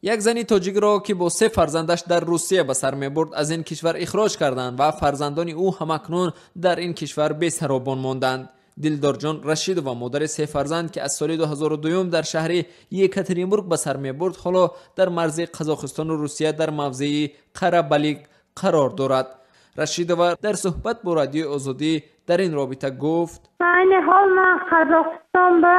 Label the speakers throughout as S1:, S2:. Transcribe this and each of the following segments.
S1: Як зани тоҷикро, ки бо се фарзандаш дар Русия ба сар мебурд, аз ин кишвар ихроҷ карданд ва фарзандони ӯ ҳамакнун дар ин кишвар бесаробон монданд. Дилдорҷон Рашидова, модари се фарзанд, ки аз соли 2002 дар шаҳри Екатеринбург ба сар мебурд, ҳоло дар марзи Қазоқистону Русия дар мавзеи Қарабалик қарор дорад. Рашидова дар суҳбат бо Радиои Озодӣ дар ин робита гуфт:
S2: Айни ҳол ман Қазоқистон ба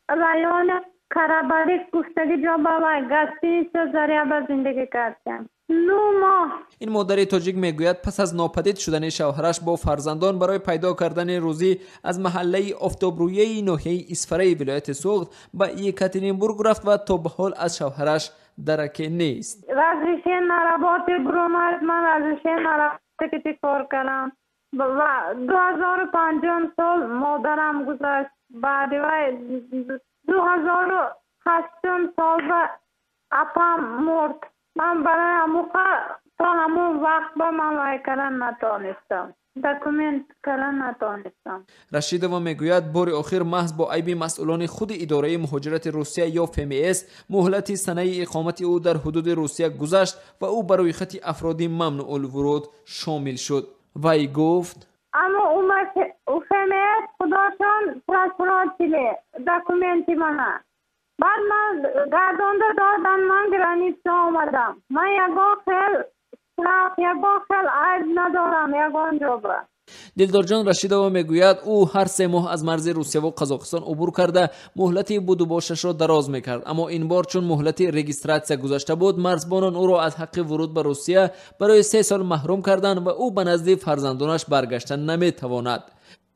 S2: райони Карабалик гуфтагӣ ҷо ба вай гостиница Заря ба зиндагӣ кардам. 9 моҳ.
S1: Ин модари тоҷик мегӯяд, пас аз нопадид шудани шавҳараш бо фарзандон барои пайдо кардани рӯзӣ аз маҳаллаи Офтобрӯяи ноҳияи Исфараи вилояти Суғд ба Екатеринбург рафт ва то ба ҳол аз шавҳараш дараке нест.
S2: Разрешение на работе буромад, ман разрешение на работе ки кор кардам ва 2005 сол модарам гузашт. Баъди вай 2008 сол ба апам мурд. Ман барои ҳамуқа то ҳамон вақт ба ман вай кардан натонистам, документ кардан натонистам.
S1: Рашидова мегӯяд, бори охир маҳз бо айби масъулони худи идораи муҳоҷирати Русия ё ФМС муҳлати санаи иқомати ӯ дар ҳудуди Русия гузашт ва ӯ ба рӯйхати афроди мамнуъулвуруд шомил шуд. Вай гуфт:
S2: Аммо ФМС худошон просрочили документи мана. Баъд ман гардонда додан, ман граница омадам. Ман ягон хел штраф, ягон хел айб надорам ягон ҷоба.
S1: Дилдорҷон Рашидова мегӯяд, ӯ ҳар 3 моҳ аз марзи Русияву Қазоқистон убур карда, муҳлати будубошашро дароз мекард. Аммо ин бор, чун муҳлати регистратсия гузашта буд, марзбонон ӯро аз ҳаққи вуруд ба Русия барои 3 сол маҳрум карданд ва ӯ ба назди фарзандонаш баргашта наметавонад.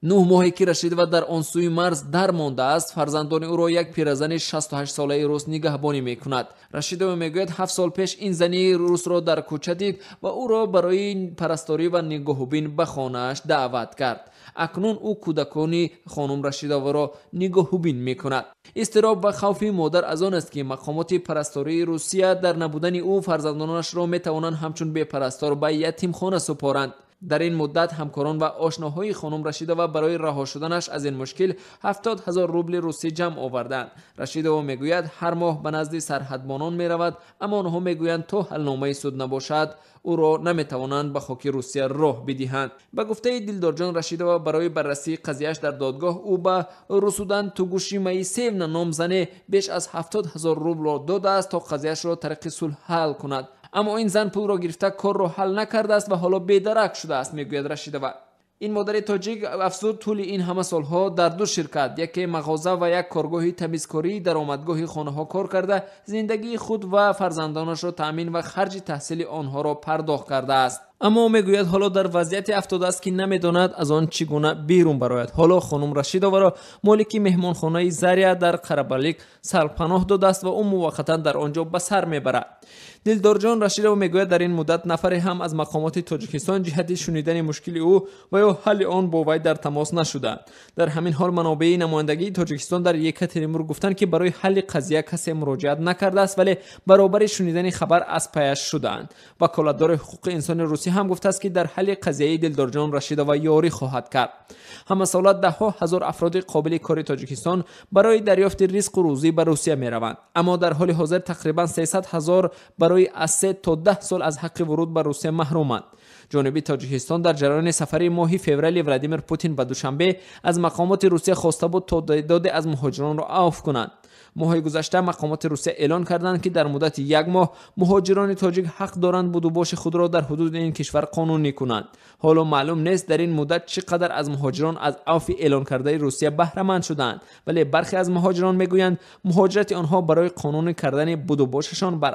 S1: 9 моҳе ки Рашидова дар он сӯи марз дар мондааст, фарзандони ӯро як пиразани 68-солаи рус нигаҳбонӣ мекунад. Рашидова мегӯяд, 7 сол пеш ин зани русро дар кӯча дид ва ӯро барои парасторӣ ва нигоҳубин ба хонааш даъват кард. Акнун ӯ кӯдакони хонум Рашидоваро нигоҳубин мекунад. Изтироб ва хавфи модар аз он аст, ки мақомоти парастории Русия дар набудани ӯ фарзандонашро метавонанд ҳамчун бепарастор ба ятимхона супоранд. Дар ин муддат ҳамкорон ва ошноҳои хонум Рашидова барои раҳо шуданаш аз ин мушкил 70 000 рубли русӣ ҷамъ оварданд. Рашидова мегӯяд, ҳар моҳ ба назди сарҳадбонон меравад, аммо онҳо мегӯянд, то ҳалномаи суд набошад, ӯро наметавонанд ба хоки Русия роҳ бидиҳанд. Ба гуфтаи Дилдорҷон Рашидова, барои баррасии қазияш дар додгоҳ ӯ ба Русудан Тугуши Моисеевна ном зане беш аз 70 000 рублро додааст, то қазияшро тариқи сулҳ ҳал кунад. Аммо ин зан пулро гирифта, корро ҳал накардааст ва ҳоло бедарак шудааст, мегӯяд Рашидова. Ин модари тоҷик афзуд, тӯли ин ҳама солҳо дар ду ширкат, яке мағоза ва як коргоҳи тамизкории даромадгоҳи хонаҳо кор карда, зиндагии худ ва фарзандонашро таъмин ва харҷи таҳсили онҳоро пардохт кардааст. Аммо мегӯяд, ҳоло дар вазъияте афтодааст, ки намедонад аз он чӣ гуна берун барояд. Ҳоло хонум Рашидоваро молики меҳмонхонаи Заря дар Қарабалик сарпаноҳ додааст ва ӯ муваққатан дар он ҷо ба сар мебарад. Дилдорҷон Рашидова мегӯяд, дар ин муддат нафаре ҳам аз мақомоти Тоҷикистон ҷиҳати шунидани мушкили ӯ ва ё ҳалли он бо вай дар тамос нашуданд. Дар ҳамин ҳол манобеи намояндагии Тоҷикистон дар Екатеринбург гуфтанд, ки барои ҳалли қазия касе муроҷиат накардааст, вале баробари шунидани хабар аз паяш шудаанд. Ваколатдори ҳуқуқи инсони русӣ ҳам гуфтааст, ки дар ҳалли қазияи Дилдорҷон Рашидова ёрӣ хоҳад кард. Ҳамасола даҳҳо ҳазор афроди қобили кори Тоҷикистон барои дарёфти ризқу рӯзӣ ба Русия мераванд, аммо дар ҳоли ҳозир тақрибан 300 ҳазор барои аз 3 то 10 сол аз ҳаққи вуруд ба Русия маҳруманд. Ҷониби Тоҷикистон дар ҷараёни сафари моҳи феврали Владимир Путин ба Душанбе аз мақомоти Русия хоста буд, то теъдоде аз муҳоҷиронро авф кунанд. Моҳи гузашта мақомоти Русия эълон карданд, ки дар муддати як моҳ муҳоҷирони тоҷик ҳақ доранд будубоши худро дар ҳудуди ин кишвар қонунӣ кунанд. Ҳоло маълум нест, дар ин муддат чӣ қадар аз муҳоҷирон аз авфи эълонкардаи Русия баҳраманд шуданд, вале бархе аз муҳоҷирон мегӯянд, муҳоҷирати онҳо барои қонунӣ кардани будубошашон бар